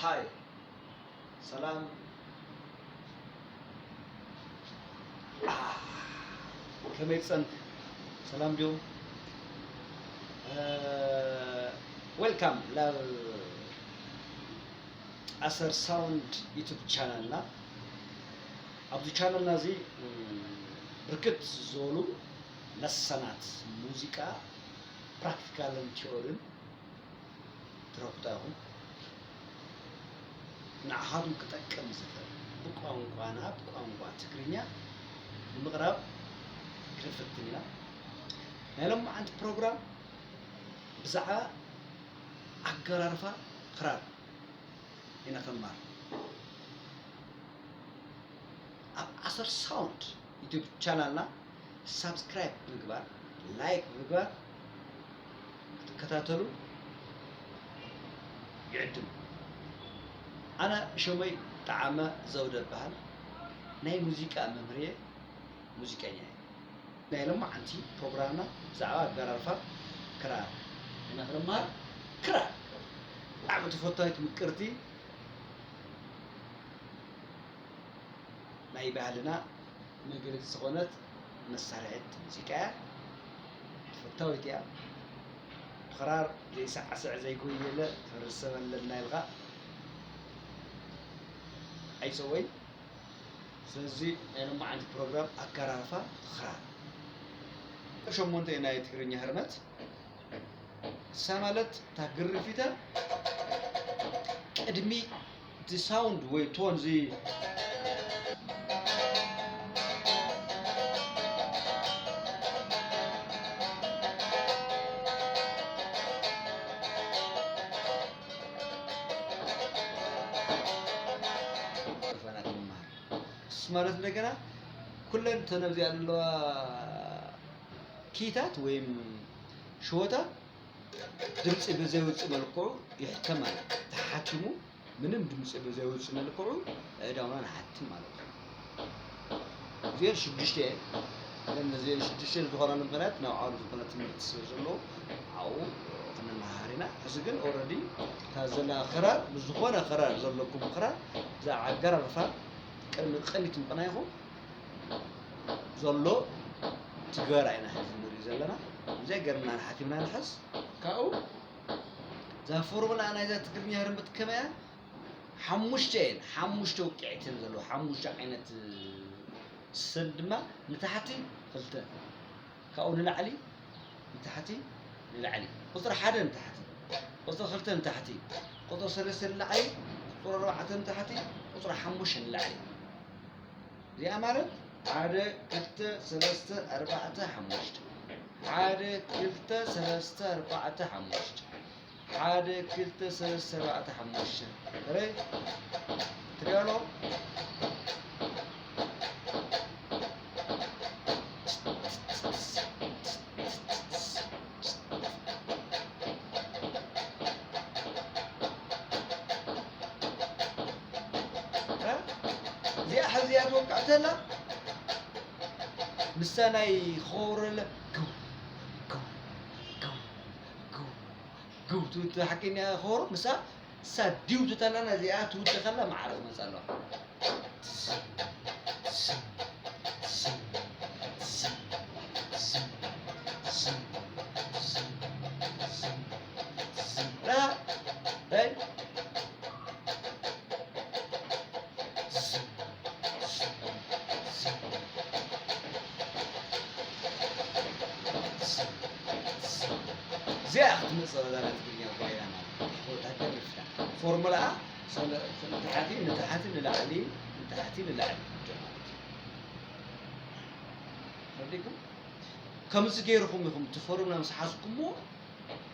ሃይ፣ ሰላም። ከመይ ጸንክ? ሰላም ድዮም? ዌልካም ናብ ኣሰር ሳውንድ ዩቱብ ቻናልና። ኣብዚ ቻናልና እዚ ብርክት ዝበሉ ለሰናት ሙዚቃ፣ ፕራክቲካልን ቲዮርን ትረኽቡ ኢኹም። ንዓኻትኩም ክጠቅም ዝኽእል ብቋንቋና፣ ብቋንቋ ትግርኛ ንምቕራብ ክንፍትን ኢና። ናይ ሎማዓንቲ ፕሮግራም ብዛዕባ ኣገራርፋ ክራር ኢና ክንማሃር። ኣብ ኣሰር ሳውንድ ዩቱብ ቻናልና ሳብስክራይብ ብምግባር፣ ላይክ ብምግባር ክትከታተሉ ይዕድም። ኣነ ሽመይ ጠዓመ ዘውደ እበሃል። ናይ ሙዚቃ መምህር እየ፣ ሙዚቀኛ እየ። ናይ ሎማዓንቲ ፕሮግራምና ብዛዕባ ኣገራርፋ ክራር ኢና ክንመሃር። ክራር ብጣዕሚ ተፈታዊት ምቅርቲ ናይ ባህልና መግለፂ ዝኾነት መሳርሒት ሙዚቃ እያ። ተፈታዊት እያ። ብኽራር ዘይሰዓስዕ ዘይጎየለ ክብረት ሰብ ኣለና ኢልካ ኣይፀወይ። ስለዚ ናይ ሎማዓንቲ ፕሮግራም ኣገራርፋ ክራር። ሸሞንተ ናይ ትግርኛ ህርመት። እሳ ማለት እታ ግርፊታ ቅድሚ እቲ ሳውንድ ወይ ቶን እዚ እሱ ማለት እንደገና ኩለን ተነብዚኣ ዘለዋ ኪታት ወይም ሽወታት ድምፂ ብዘይውፅእ መልክዑ ይሕተም ማለት እዩ። ተሓቲሙ ምንም ድምፂ ብዘይውፅእ መልክዑ ኣእዳውና ንሓትም ማለት እዩ። እዚአን ሽዱሽተ እየን። እዘን እዚአን ሽዱሽተ ዝኾናሉ ምኽንያት ናብ ዓውዲ ዝኾነ ትምህርቲ ስለ ዘለዎ ኣብኡ ክንመሃር ኢና። ሕዚ ግን ኦልሬዲ እታ ዘላ ክራር ብዝኾነ ክራር ዘለኩም ክራር እዛ ኣገራርፋ ቅድሚ ቅኒት ምቕናይኹም ዘሎ ትግበራ ኢና ሕዚ ንርኢ ዘለና። እዚኣ ገርና ሓቲምና ንሕዝ። ካብኡ እዛ ፎርሙላ ናይዛ ትግርኛ ርምት ከመያ ሓሙሽተ እየን፣ ሓሙሽተ ውቅዒት እየን ዘለዎ፣ ሓሙሽተ ዓይነት ሰን ድማ ንታሕቲ ክልተ፣ ካብኡ ንላዕሊ ንታሕቲ ንላዕሊ፣ ቁፅሪ ሓደ ንታሕቲ፣ ቁፅሪ ክልተ ንታሕቲ፣ ቁፅሪ ሰለስተ ንላዕሊ፣ ቁፅሪ ኣርባዕተ ንታሕቲ፣ ቁፅሪ ሓሙሽተ ንላዕሊ። እዚኣ ማለት ሓደ፣ ክልተ፣ ሰለስተ፣ ኣርባዕተ፣ ሓሙሽተ። ሓደ፣ ክልተ፣ ሰለስተ፣ ኣርባዕተ፣ ሓሙሽተ። ሓደ፣ ክልተ፣ ሰለስተ፣ ኣርባዕተ፣ ሓሙሽተ። ርእ። ትሪኦ ኣለኹም? እ? እዚኣ ሕዚ እያ ትወቅዕ ተላ። ንሳ ናይ ኸውረለ ግው፣ ግው፣ ግው፣ ግው፣ ግው ትብል ሓቀኛ ኸውሮ። ንሳ፣ ንሳ ዲው ትተላና እዚኣ ትውዲ ከላ ማዕረ ክመጻ ኣለዋ። ራ፣ ራይ። እዚኣ ክትመጽእ ዘላ ትግርኛ ጓይላ ማለት እዩ። ወታደር ርፍታ። ፎርሙላኣ ሰለ-፣ ንታሕቲ፣ ንታሕቲ፣ ንላዕሊ፣ ንታሕቲ፣ ንላዕሊ። ተረዲእኩም? ከምዚ ገይርኩም ኢኹም እቲ ፎርሙላ ምስ ሓዝኩምዎ፣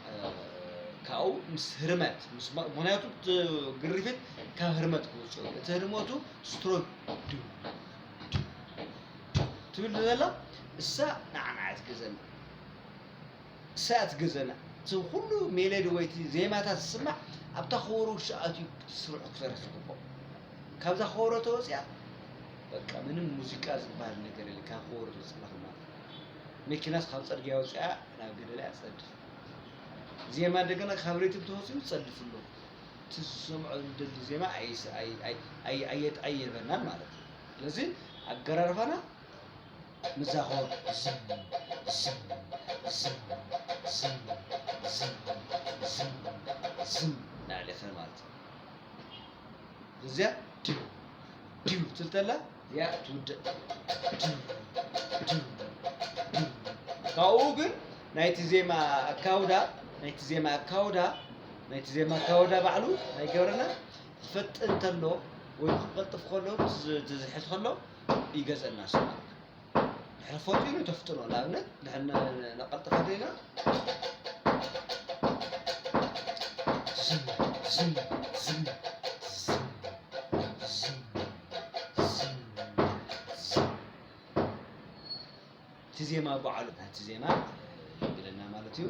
እ፣ ካብኡ ምስ ህርመት፣ ምስ መ-፣ ምኽንያቱ እቲ ግርፊት ካብ ህርመት ክወፅእ እዩ። እቲ ህርመቱ ስትሮክ ዱ፣ ዱ፣ ዱ ትብል ዘላ እሳ ንዓና እያ ትገዘና። እሳ እያ ትገዘና። እቲ ኩሉ ሜሎዲ ወይ እቲ ዜማታት ዝስማዕ ኣብታ ከበሮ ውሽጢ ኣትዩ ስርሑ ክሰርሕ ዝግብኦ። ካብዛ ከበሮ ተወፂኣ በቃ ምንም ሙዚቃ ዝበሃል ነገር የለን። ካብ ከበሮ ተወፂእና ማለት እዩ። መኪናስ ካብ ፅርግያ ወፂኣ ናብ ገደላ እያ ትፀድፍ። ዜማ እንደገና ካብ ሪትም ተወፂኡ ይፀድፍ ኣሎ። እቲ ዝሰምዖ ዝደሊ ዜማ ኣይስ- ኣይ- ኣይ- ኣይ- ኣየጣየበናን ማለት እዩ። ስለዚ ኣገራርፋና ምዛኾ ዝም ዝም ዝም ዝም ዝም ዝም ዝም እናበለ ይኸድ ማለት እዩ። እዚኣ ድው ድው ትብል ተላ እዚኣ ትውድእ። ድው ድው ድው። ካብኡ ግን ናይቲ ዜማ ኣካውዳ ናይቲ ዜማ ኣካውዳ ናይቲ ዜማ ኣካውዳ ባዕሉ ኣይገብረና። ክፈጥን ከሎ ወይ ክቐልጥፍ ከሎ ትዝ- ትዝሕል ከሎ ይገዘና እሱ ማለት እዩ። ድሕሪ ፈጢኑ ተፍጥኖ ንኣብነት ድሕሪ ነ- ነቐልጥፈ ደና ዝም ዝም ዝም ዝም ዝም ዝም ዝም እቲ ዜማ በዓሉ እቲ ዜማ ይብለና ማለት እዩ።